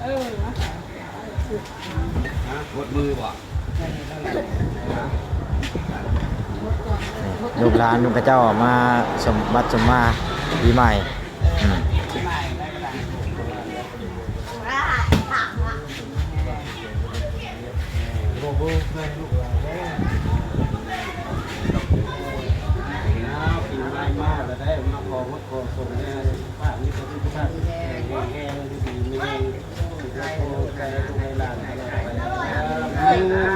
ເອີ ຫາ ຫົດມືບໍ່? ນີ້ ລູກຫຼານເຂົາເຈົ້າມາສົມບັດສົມມາປີໃໝ່. ອືມ ເອົາ ປີໃໝ່ມາແລ້ວ ໄດ້ມາຂໍຫົດຂໍສົງ ໃຫ້ສຸຂະພາບມີແຕ່ສຸຂະພາບແຂງແຮງ ຢູ່ດີມີແຮງ ໃຫ້ລູກໃຫ້ຫຼານຕະຫຼອດໄປ.